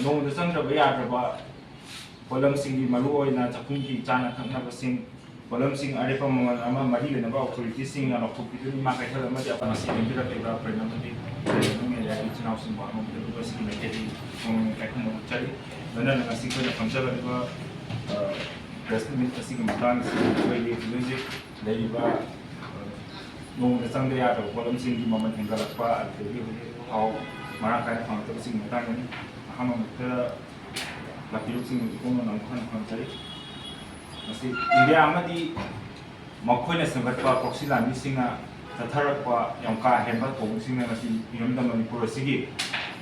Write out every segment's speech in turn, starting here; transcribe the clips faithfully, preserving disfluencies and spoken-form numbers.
ꯅꯣꯡꯃꯗ ꯆꯪꯗ꯭ꯔꯕ ꯌꯥꯗ꯭ꯔꯕ ꯄꯣꯠꯂꯝꯁꯤꯡꯒꯤ, ꯃꯔꯨꯑꯣꯏꯅ ꯆꯥꯛꯈꯨꯝꯒꯤ ꯆꯥꯅ ꯊꯛꯅꯕꯁꯤꯡ, ꯄꯣꯠꯂꯝꯁꯤꯡ ꯑꯔꯦꯞꯄ ꯃꯃꯜ ꯑꯃ ꯃꯔꯤ ꯂꯩꯅꯕ ꯑꯣꯊꯣꯔꯤꯇꯤꯁꯤꯡꯅ ꯂꯧꯊꯣꯛꯄꯤꯗꯨꯅ ꯏꯃꯥ ꯀꯩꯊꯦꯜ ꯑꯃꯗꯤ ꯑꯃ ꯃꯁꯤ ꯂꯦꯡꯕꯤꯔꯛꯂꯤꯕ ꯐ꯭ꯔꯦꯟ ꯑꯃꯗꯤ ꯐ꯭ꯔꯦꯟ ꯑꯃ ꯑꯦꯔꯤꯌꯥꯒꯤ ꯏꯆꯤꯜ ꯏꯅꯥꯎꯁꯤꯡꯕꯨ ꯑꯃꯃꯝꯗ ꯂꯨꯄꯥ ꯁꯤꯒꯤ ꯃꯥꯏꯀꯩꯗꯒꯤ ꯈꯣꯡ ꯀꯥꯏꯈꯨꯝꯅꯕ ꯆꯠꯂꯤ꯫ ꯂꯣꯏꯅꯅ ꯉꯁꯤ ꯑꯩꯈꯣꯏꯅ ꯐꯝꯖꯒꯂꯤꯕ ꯄ꯭ꯔꯦꯁ ꯃꯤꯠ ꯑꯁꯤꯒꯤ ꯃꯇꯥꯡꯁꯤ ꯑꯩꯈꯣꯏꯒꯤ ꯍꯧꯖꯤꯛ ꯍꯧꯖꯤꯛ ꯂꯩꯔꯤꯕ ꯅꯣꯡꯃꯗ ꯆꯪꯗ ꯌꯥꯗ꯭ꯔꯕ ꯄꯣꯠꯂꯝꯁꯤꯡꯒꯤ ꯃꯃꯜ ꯍꯦꯟꯒꯠꯂꯛꯄ, ꯑꯗꯨꯗꯒꯤ ꯍꯧꯖꯤꯛ ꯊꯥꯎ ꯃꯔꯥꯡ ꯀꯥꯏꯅ ꯐꯪꯂꯛꯇꯕꯁꯤꯡꯒꯤ ꯃꯇꯥꯡꯗꯅꯤ꯫ ꯑꯍꯥꯟꯕ ꯃꯛꯇꯗ ꯂꯥꯛꯄꯤꯔꯤꯕꯁꯤꯡ ꯏꯕꯨꯡꯉꯣ ꯅꯪꯕꯨ ꯍꯟꯅ ꯈꯪꯖꯔꯤ꯫ ꯃꯁꯤ ꯏꯟꯗꯤꯌꯥ ꯑꯃꯗꯤ ꯃꯈꯣꯏꯅ ꯁꯦꯝꯒꯠꯄ ꯄ꯭ꯔꯣꯛꯁꯤ ꯂꯥꯟꯃꯤꯁꯤꯡꯅ ꯆꯠꯊꯔꯛꯄ ꯌꯥꯝ ꯀꯥ ꯍꯦꯟꯕ ꯊꯧꯑꯣꯡꯁꯤꯡꯅ ꯉꯁꯤ ꯏꯔꯝꯗꯝ ꯃꯅꯤꯄꯨꯔ ꯑꯁꯤꯒꯤ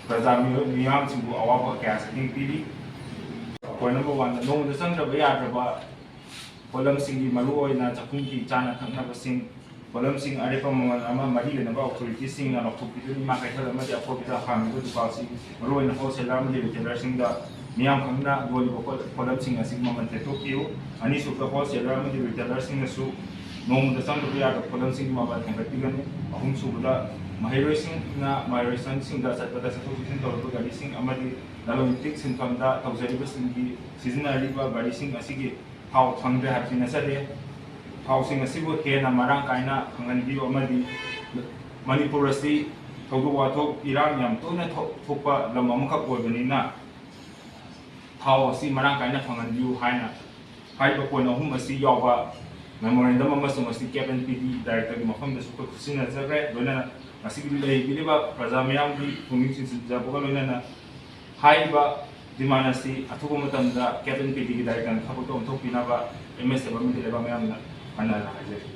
ꯄ꯭ꯔꯖꯥ ꯃꯤꯑꯣꯏ ꯃꯤꯌꯥꯝꯁꯤꯡꯕꯨ ꯑꯋꯥꯕ ꯀꯌꯥ ꯆꯩꯊꯦꯡ ꯄꯤꯔꯤ꯫ ꯄꯣꯏꯟ ꯅꯝꯕꯔ ꯋꯥꯟꯗ, ꯅꯣꯡꯃꯗ ꯆꯪꯗ꯭ꯔꯕ ꯌꯥꯗ꯭ꯔꯕ ꯄꯣꯠꯂꯝꯁꯤꯡꯒꯤ, ꯃꯔꯨꯑꯣꯏꯅ ꯆꯥꯛꯈꯨꯝꯒꯤ ꯆꯥꯅ ꯊꯛꯅꯕꯁꯤꯡ, ꯄꯣꯠꯂꯝꯁꯤꯡ ꯑꯔꯦꯞꯄ ꯃꯃꯜ ꯑꯃ ꯃꯔꯤ ꯂꯩꯅꯕ ꯑꯣꯊꯣꯔꯤꯇꯤꯁꯤꯡꯅ ꯂꯧꯊꯣꯛꯄꯤꯗꯨꯅ ꯏꯃꯥ ꯀꯩꯊꯦꯜ ꯑꯃꯗꯤ ꯑꯀꯣꯏꯕꯗ ꯍꯥꯡꯂꯤꯕ ꯗꯨꯀꯥꯟꯁꯤꯡ, ꯃꯔꯨꯑꯣꯏꯅ ꯍꯣꯜꯁꯦꯂꯔ ꯑꯃꯗꯤ ꯔꯤꯇꯦꯂꯔꯁꯤꯡꯗ ꯃꯤꯌꯥꯝ ꯈꯪꯅ ꯌꯣꯜꯂꯤꯕ ꯄꯣꯠ-, ꯄꯣꯠꯂꯝꯁꯤꯡ ꯑꯁꯤꯒꯤ ꯃꯃꯜ ꯊꯦꯠꯇꯣꯛꯄꯤꯌꯨ꯫ ꯑꯅꯤꯁꯨꯕꯗ, ꯍꯣꯜꯁꯦꯂꯔ ꯑꯃꯗꯤ ꯔꯤꯇꯦꯂꯔꯁꯤꯡꯅꯁꯨ ꯅꯣꯡꯃꯗ ꯆꯪꯗꯕ ꯌꯥꯗꯕ ꯄꯣꯠꯂꯝꯁꯤꯡꯒꯤ ꯃꯃꯜ ꯍꯦꯟꯒꯠꯄꯤꯒꯅꯤ꯫ ꯑꯍꯨꯝꯁꯨꯕꯗ, ꯃꯍꯩꯔꯣꯏꯁꯤꯡꯅ ꯃꯍꯩꯔꯣꯏꯁꯪꯁꯤꯡꯗ ꯆꯠꯄꯗ ꯆꯠꯊꯣꯛ ꯆꯠꯁꯤꯟ ꯇꯧꯔꯤꯕ ꯒꯥꯔꯤꯁꯤꯡ ꯑꯃꯗꯤ ꯂꯂꯣꯟ ꯏꯇꯤꯛ ꯁꯤꯟꯐꯝꯗ ꯇꯧꯖꯔꯤꯕꯁꯤꯡꯒꯤ ꯁꯤꯖꯤꯟꯅꯔꯤꯕ ꯒꯥꯔꯤꯁꯤꯡ ꯑꯁꯤꯒꯤ ꯊꯥꯎ ꯐꯪꯗ꯭ꯔꯦ ꯍꯥꯏꯕꯗꯤ ꯅꯠꯆꯗꯦ꯫ ꯊꯥꯎꯁꯤꯡ ꯑꯁꯤꯕꯨ ꯍꯦꯟꯅ ꯃꯔꯥꯡ ꯀꯥꯏꯅ ꯐꯪꯍꯟꯕꯤꯌꯨ ꯑꯃꯗꯤ ꯃꯅꯤꯄꯨꯔ ꯑꯁꯤ ꯊꯧꯗꯣꯛ ꯋꯥꯊꯣꯛ ꯏꯔꯥꯡ ꯌꯥꯝ ꯇꯣꯏꯅ ꯊꯣꯛ-, ꯊꯣꯛꯄ ꯂꯝ ꯑꯃꯈꯛ ꯑꯣꯏꯕꯅꯤꯅ ꯊꯥꯎ ꯑꯁꯤ ꯃꯔꯥꯡ ꯀꯥꯏꯅ ꯐꯪꯍꯟꯕꯤꯌꯨ ꯍꯥꯏꯅ ꯍꯥꯏꯔꯤꯕ ꯄꯣꯏꯟ ꯑꯍꯨꯝ ꯑꯁꯤ ꯌꯥꯎꯕ ꯃꯦꯃꯣꯔꯦꯟꯗꯝ ꯑꯃꯁꯨ ꯉꯁꯤ ꯀꯦꯞ ꯑꯦꯟ ꯄꯤ ꯗꯤ ꯗꯥꯏꯔꯦꯛꯇꯔꯒꯤ ꯃꯐꯝꯗꯁꯨ ꯑꯩꯈꯣꯏ ꯈꯨꯠꯁꯤꯟꯅꯖꯈ꯭ꯔꯦ꯫ ꯂꯣꯏꯅꯅ ꯉꯁꯤꯒꯤ ꯂꯩꯕꯤꯔꯤꯕ ꯄ꯭ꯔꯖꯥ ꯃꯤꯌꯥꯝꯒꯤ ꯄꯨꯛꯅꯤꯡ ꯆꯤꯡꯁꯤꯟꯖꯕꯒ ꯂꯣꯏꯅꯅ ꯍꯥꯏꯔꯤꯕ ꯗꯤꯃꯥꯟ ꯑꯁꯤ ꯑꯊꯨꯕ ꯃꯇꯝꯗ ꯀꯦꯞ ꯑꯦꯟ ꯄꯤ ꯗꯤꯒꯤ ꯗꯥꯏꯔꯦꯛꯇꯔꯅ ꯊꯕꯛꯇ ꯑꯣꯟꯊꯣꯛꯄꯤꯅꯕ ꯑꯦꯝ ꯑꯦꯁ ꯑꯦꯐ ꯑꯃꯗꯤ ꯂꯩꯕꯥꯛ ꯃꯤꯌꯥꯝꯅ ꯍꯟꯅ ꯍꯟꯅ ꯍꯥꯏꯖꯔꯤ꯫